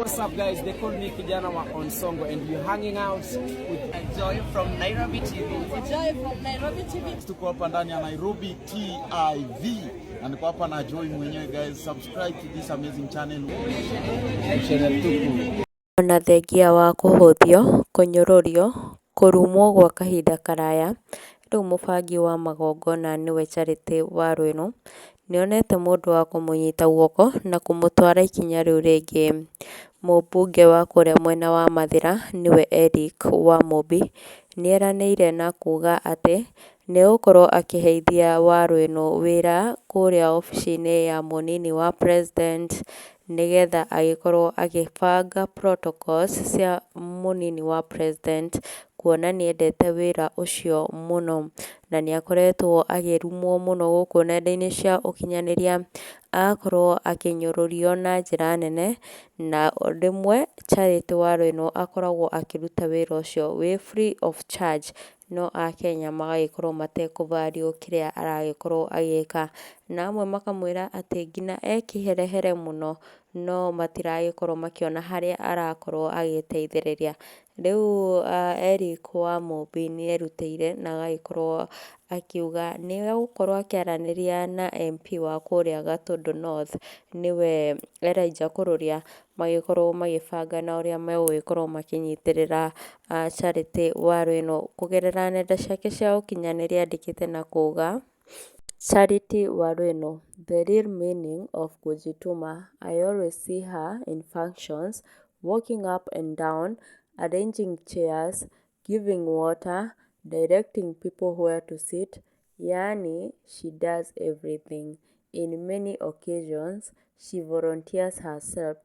What's up, guys? They call me Kijana wa Onsongo, and we're hanging out with Joy from Nairobi TV. Joy from Nairobi TV. Tuko hapa ndani ya Nairobi TV na niko hapa na Joy mwenyewe. Guys, subscribe to this amazing channel. Channel tupu. Ona thengia wa kũhũthio, kũnyũrũrio, kũrumwo gwa kahinda karaya, rĩu mũbangi wa magongona nĩwe Charity Waruenũ, nĩonete mũndũ wa kũmũnyita guoko na kũmũtwara ikinya rĩu rĩngĩ. Mũmbunge wa kũrĩa mwena wa Mathĩra nĩwe Eric Wamumbi, nĩeranĩire na kuga atĩ nĩegũkorwo akĩheithia Waruenũ wĩra kũrĩa obici-inĩ ya mũnini wa president, nĩgetha agĩkorwo agĩbanga protocols cia mũnini wa president, kuona nĩendete wĩra ũcio mũno, na nĩakoretwo akĩrumwo mũno gũkũ nenda-inĩ cia ũkinyanĩria, agakorwo akĩnyũrũrio na njĩra nene, na rĩmwe Charity Waruenũ akoragwo akĩruta wĩra ũcio wĩ free of charge, no akenya magagĩkorwo matekũ value kĩrĩa aragĩkorwo agĩka, na amwe makamwĩra atĩ nginya e kĩherehere mũno, no matiragĩkorwo makĩona harĩa arakorwo agĩteithĩrĩria. Rĩu Eric Wamumbi nĩerutĩire na agagĩkorwo akiuga nĩegũkorwo akĩaranĩria na MP wa kũrĩa Gatundu North, nĩwe Elijah Kururia, magĩkorwo magĩbanga na ũrĩa megũgĩkorwo makĩnyitĩrĩra Charity Waruenũ kũgerera nenda ciake cia ũkinyanĩria andĩkĩte na kuga: "Charity Waruenũ, the real meaning of kujituma. I always see her in functions, walking up and down, arranging chairs, giving water, directing people where to sit, yaani she does everything. In many occasions, she volunteers herself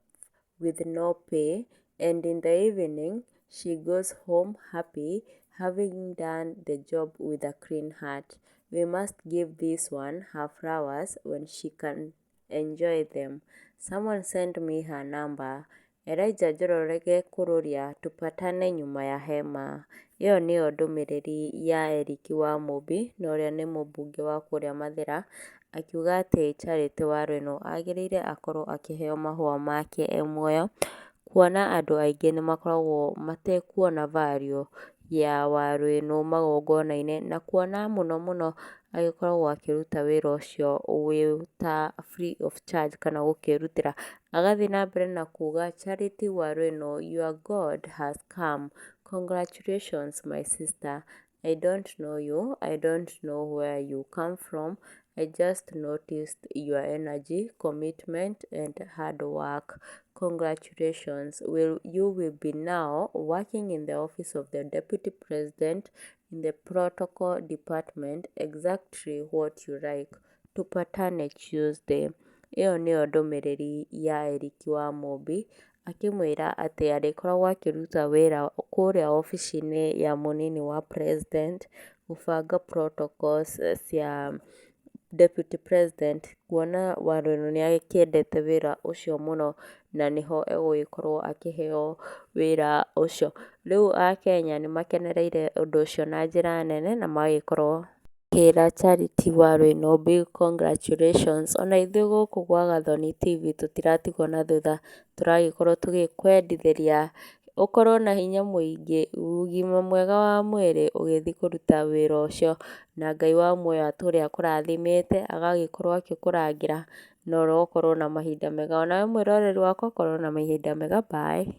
with no pay, and in the evening she goes home happy, having done the job with a clean heart. We must give this one her flowers when she can enjoy them. Someone send me her number. Elijah Njoroge Kururia, tupatane nyuma ya hema." Ĩyo nĩyo ndũmĩrĩri ya Eric Wamumbi, na ũrĩa nĩ mũmbunge wa kũrĩa Mathĩra, akiuga atĩ Charity Waruenũ agĩrĩire akorwo akĩheo mahũa make e muoyo, kuona andũ aingĩ nĩ makoragwo matekuona value ya Waruenũ magongona-inĩ, na kuona mũno mũno agĩkoragwo akĩruta wĩra ũcio wĩ ta free of charge kana gũkĩrutĩra. Agathiĩ na mbere na kuga, "Charity Waruenũ, your God has come. Congratulations, my sister. I don't know you, I don't know where you come from. I just noticed your energy, commitment and hard work. Congratulations. Will you will be now working in the office of the Deputy President in the protocol department, exactly what you like. Tupatane Tuesday." Ĩyo nĩyo ndũmĩrĩri ya Eric Wamumbi, akĩmwĩra atĩ arĩkoragwo akĩruta wĩra kũrĩa obici-inĩ ya mũnini wa president, gũbanga protocols cia deputy president, kuona Waruenũ nĩ akĩendete wĩra ũcio mũno, na nĩho egũgĩkorwo akĩheo wĩra ũcio. Rĩu akenya nĩ makenereire ũndũ ũcio na njĩra nene, na magagĩkorwo makĩra Charity Waruenũ big congratulations. Ona ithuĩ gũkũ gwa Gathoni TV tũtiratigwo na thutha, tũragĩkorwo tũgĩkwendithĩria ũkorwo na hinya mũingĩ, ũgima mwega wa mwĩrĩ ũgĩthiĩ kũruta wĩra ũcio, na Ngai wa muoyo atũre akũrathimĩte, agagĩkorwo agĩkũrangĩra, na ũrokorwo na mahinda mega. Onawe mwĩroreri wakwa korwo na mahinda mega, bye.